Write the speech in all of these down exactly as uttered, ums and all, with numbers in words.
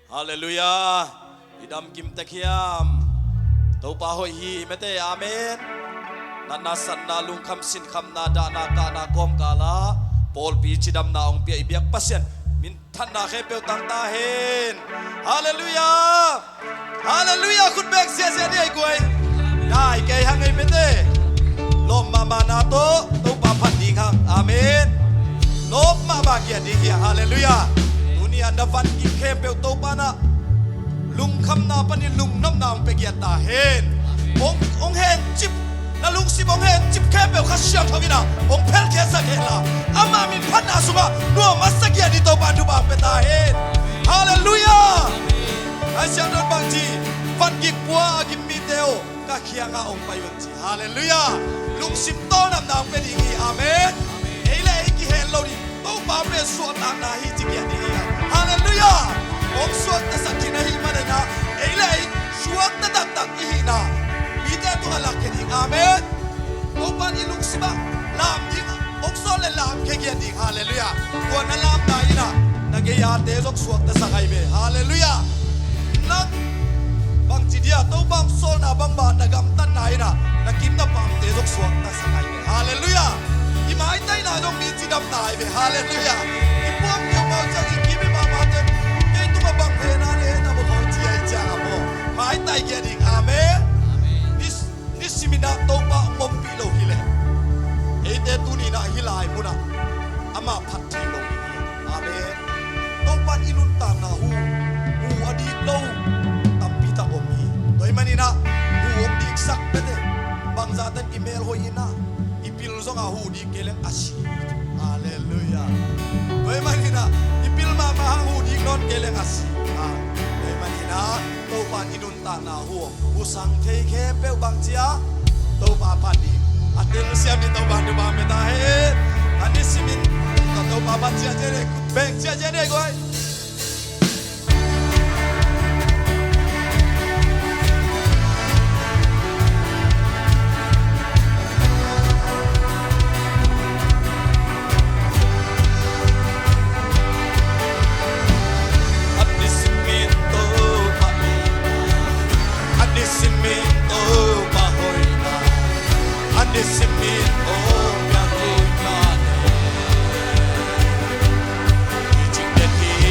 Halleluiah. I dam kim tek hiam? Topa hoih hi mete. Amen. Natna satna, lungkham sinkhamna, dahna kahna kawmkalah pawlpi cidamna hong pia i biak Pasian minthanna khempeuh tang ta hen. Halleluiah. Halleluiah. Khut beng ziahziah ni ei guai. Dai kei hang ei mete. Lawm mahmahna tawh Topa phat ding hang. Amen. Lawm mahmah kiat ding hi hang. Halleluiah. Tuni a na van gik khempeuh Topa na lungkhamna panin lungnopna hong pia kiat ta hen. Hong, hong hencip, na lungsim hong hencip khempeuh Kha Siangtho in ah hong phelkhiatsak hen la, ama min phatna sungah nuam a sa kiat ding Topa thupha hong pia ta hen. Halleluiah. Kha Siangtho in bang ci? Van gik pua a gim mite aw, ka kiangah hong pai un ci. Halleluiah. Lungsim tawlngamna hong pia ding hi. Amen. Ei le ei kihel lo ding. Topa pen suahtakna hi ci kiat ding hi. Halleluiah. Hong suaktasak ding ahih manin ah, ei le ei suakta taktak i hihna mite tungah lakkhia ding. Amen. Topa in i lungsim ah lam ding hong sawl le lamkhia kiat ding. Halleluiah. Tua na lamna in ah na gei-ate zong suaktasak ahi ve. Halleluiah. Nang bangci dia Topa hong sawlna bangmah na gamtatna in ah na kim na pamte zong suaktasak ahi ve. Halleluiah. I maitaina zong mi cidamna ahi ve. Halleluiah. I puak kiu pau ciang i kim i mahmahte kei tungah bang hehna nei na mu kho ci ahi ciang a maw, maitai kiat ding. Amen. Ni, nisimin ah Topa hong ompih lo hileh eite tuni in ah hih lai munah ama phat thei lo hi. Amen. Topa in i nuntakna hu, hu a dik lo tampi tak om hi. Tua ahih manin ah hu hong diksak pete, bangzahte in i mel hoih in ah i pil zong a hu dik kei leng a si. Halleluiah. Tua ahih manin ah i pil mahmah hang hu dik nawn kei leng a si. Ah, tua ahih manin ah Topa in i nuntakna hu, hu sang thei khempeuh bang cia Topa phat ding a telsiam ding Topa thupha hong pia ta hen. A nisimin Topa phat ciahciah ni, beng ciahciah ni guai. A nisimin Topa mite, a nisimin Topa hoihna, a nisimin Topa piakna. I cingte hi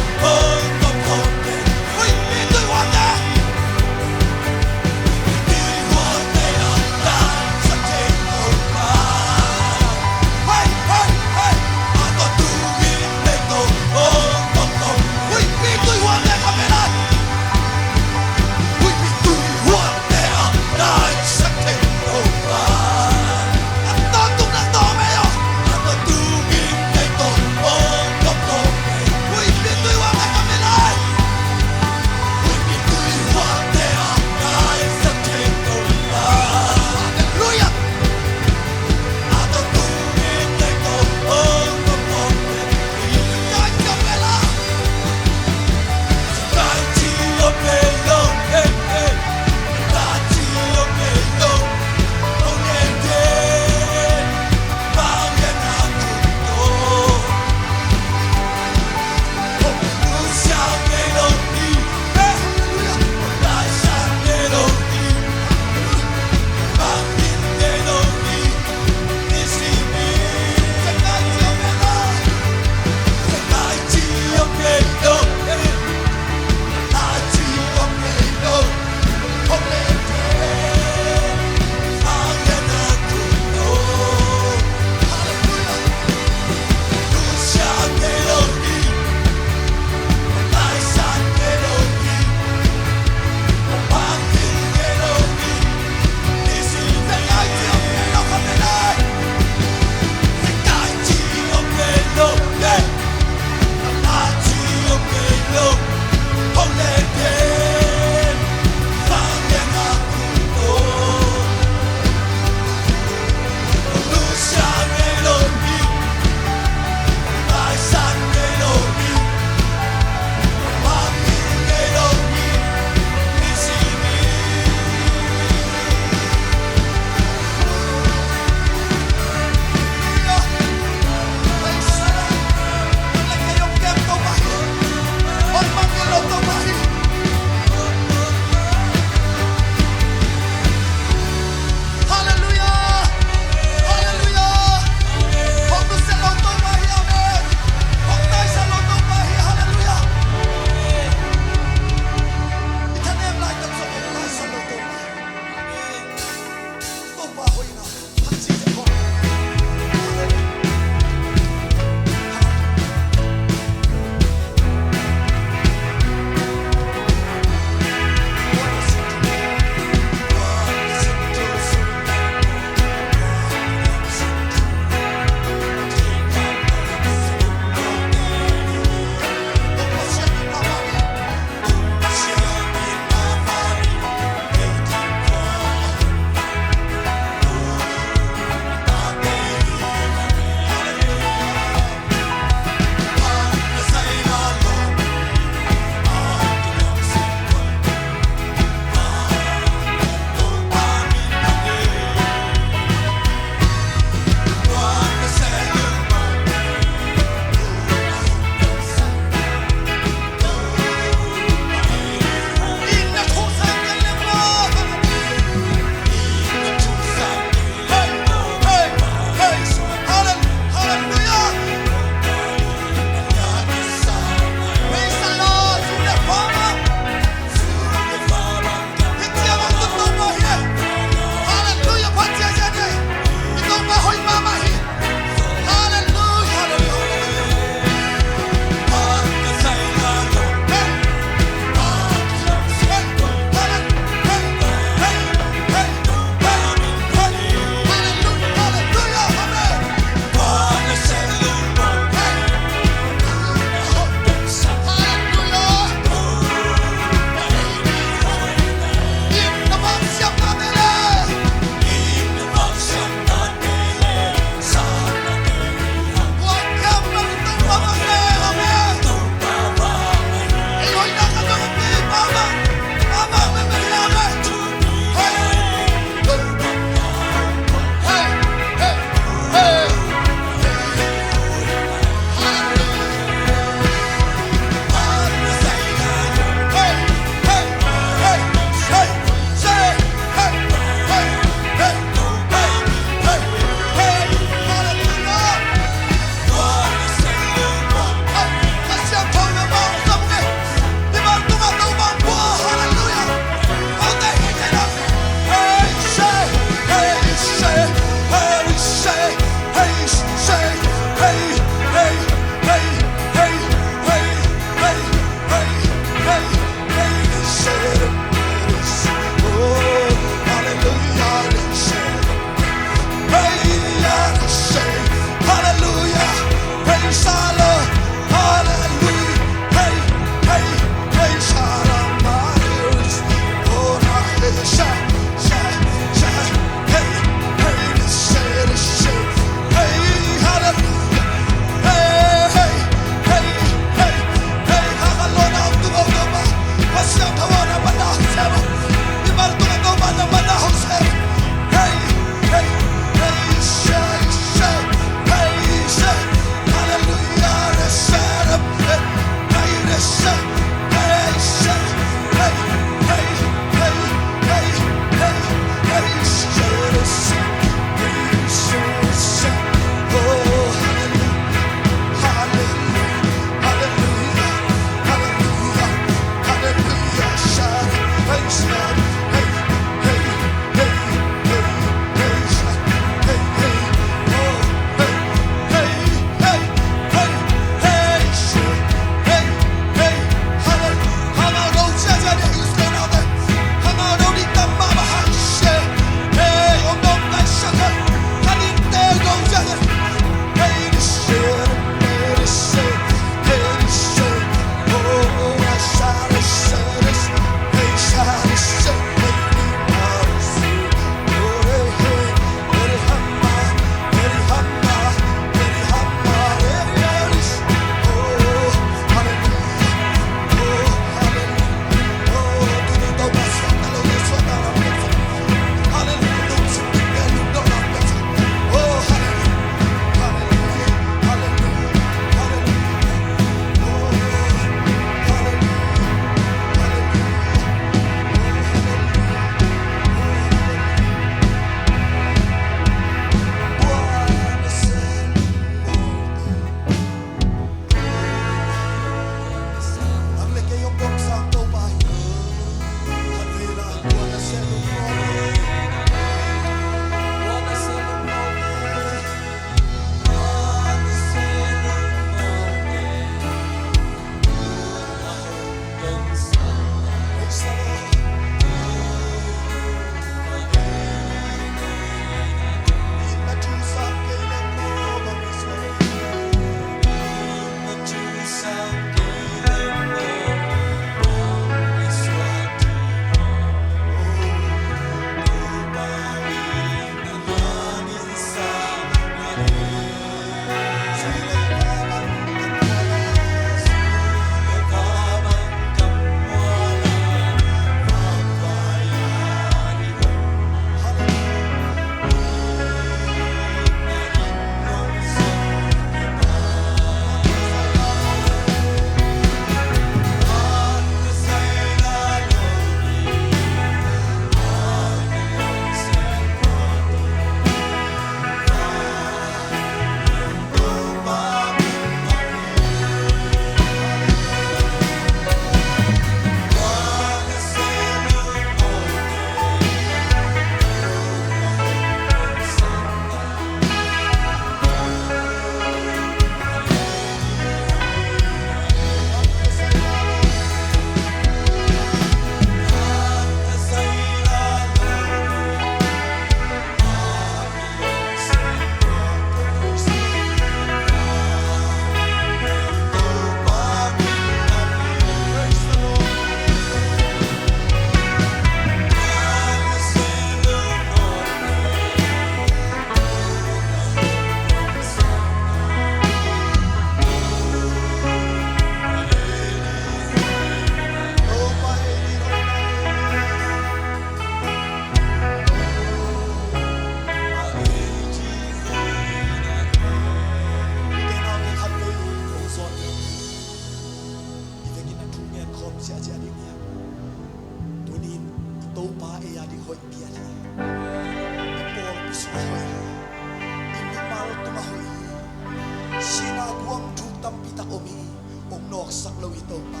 Tampi tak om hi, om nawksak lo hi Topa.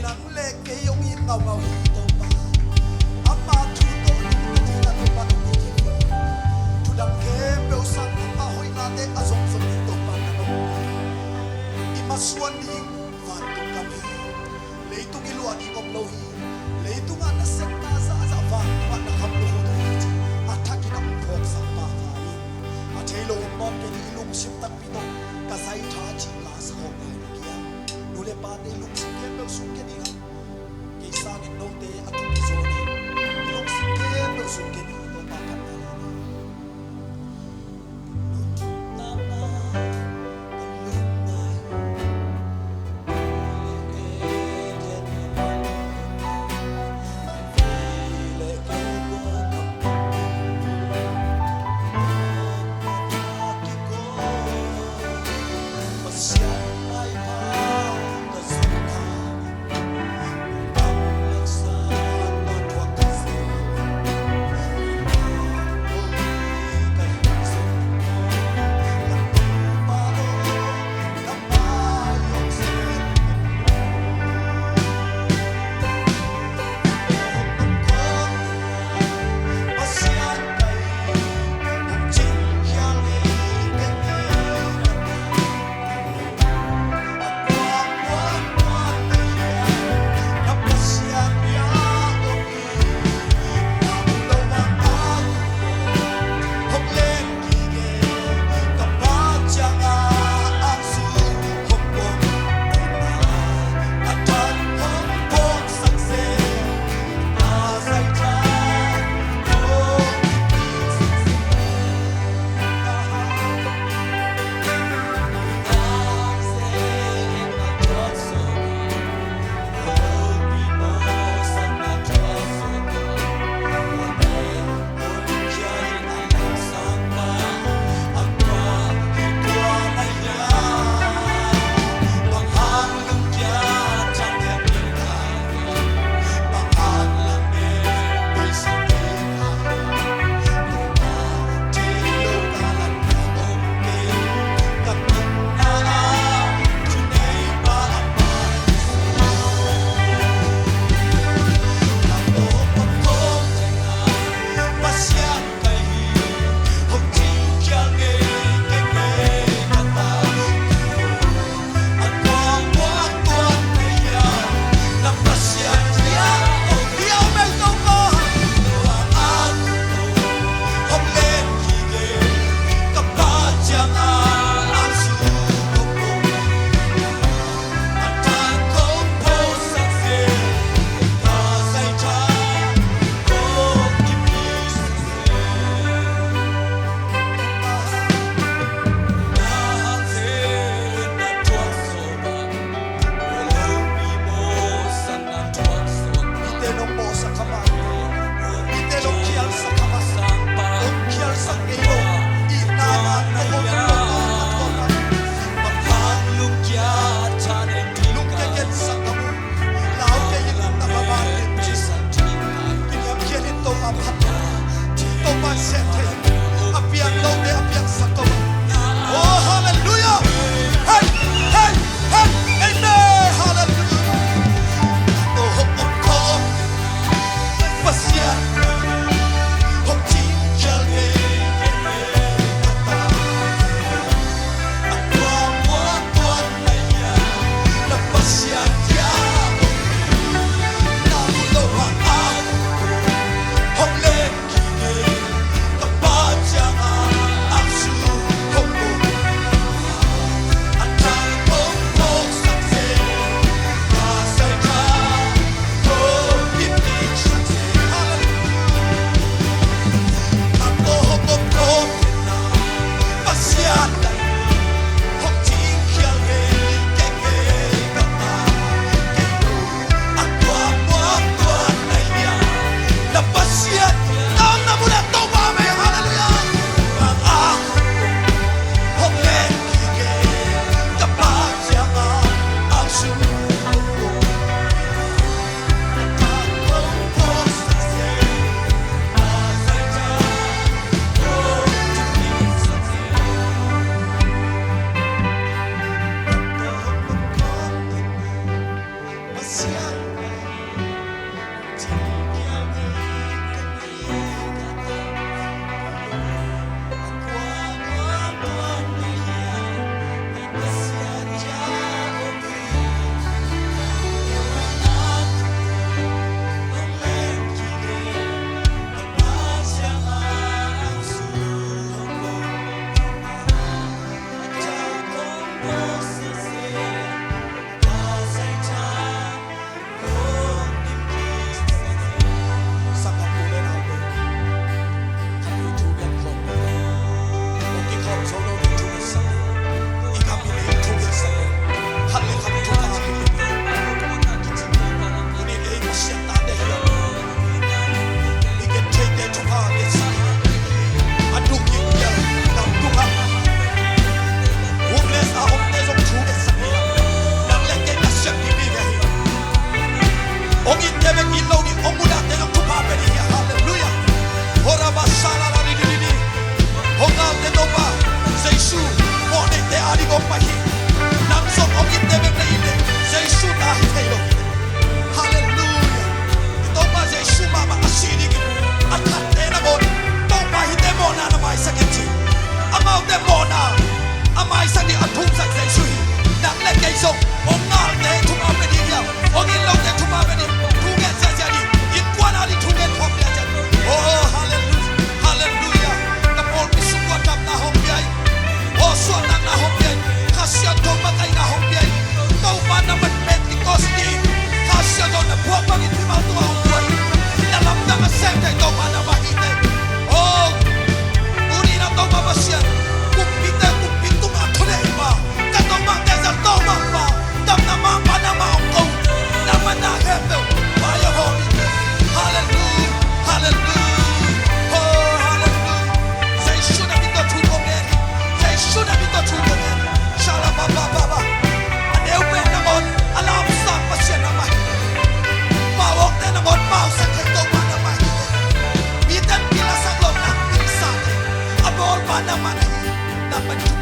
Nang le kei hong it ngaungau hi Topa. Ama thu tawh lungdam dingin Topa hong it hi. Thudang khempeuh sang Topa hoihnate a zongzong ding Topa nang om hi. I masuan ding vantung gam hi. Leitung i luah ding om lo hi. Leitungah na sepna zahzah vantungah na kham lukhu ding hi ci a thakin a hong phawksak Pa hi. A thei lo om nawn kei ding i lungsim takpi tawh ka zaitha cih la sa khawm lai na kiang. Nu le pate lungsim khempeuh sung kei ding a, kei sangin note a thupi zaw ding i lungsim khempeuh sung kei ding a Topa phatna la ding. Oh, hallelujah! Hey, hey, hey, amen, hallelujah!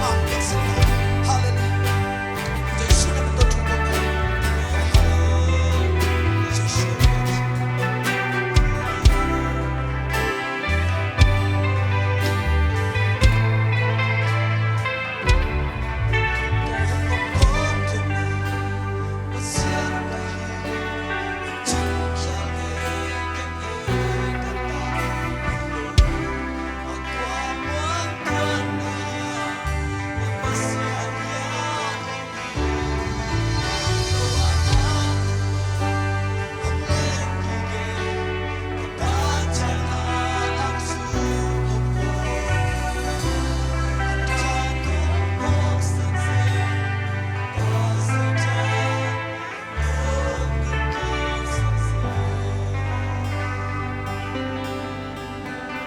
Hallelujah.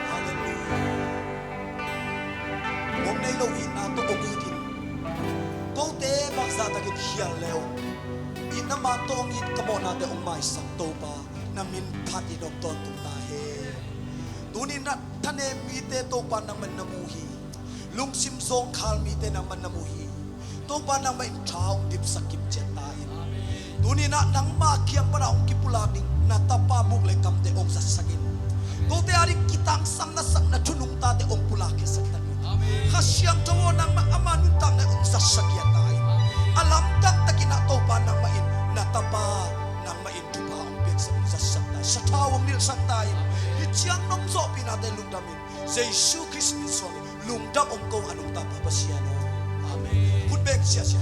Hallelujah. Mawng nei lo itna tawh hong it in. Kote bangzah takin khial le uh, itna mah tawh hong it, ka mawhnate hong maisak Topa, na min phat in hong tawntung ta hen. Tuni-in ah thanem mite Topa nangmah in na mu hi. Lungsim zawngkhal mite nangmah in na mu hi. Topa nangmah in tha hong dimsak kim ciat ta in. Tuni-in ah nangma kiang pan a hong kipulak ding na tapa buk le kamte hong zatsak in. Kote a ding kitangsam na sak na thu nungtate hong pulak khiasak ta in. Kha Siangtho aw, nangmah ama nuntakna hong zatsak khia ta in. A lamdang takin ah Topa nangmah in na tapa nangmah in thupha hong piaksak, hong zatsak ta in. Sathau hong nilhsak ta in. Hih ciang nong zawhpihnate lungdam in. Jesu Khrist min suang in lungdam hong ko a, nong tapa Pasian aw. Amen. Khut beng siasia.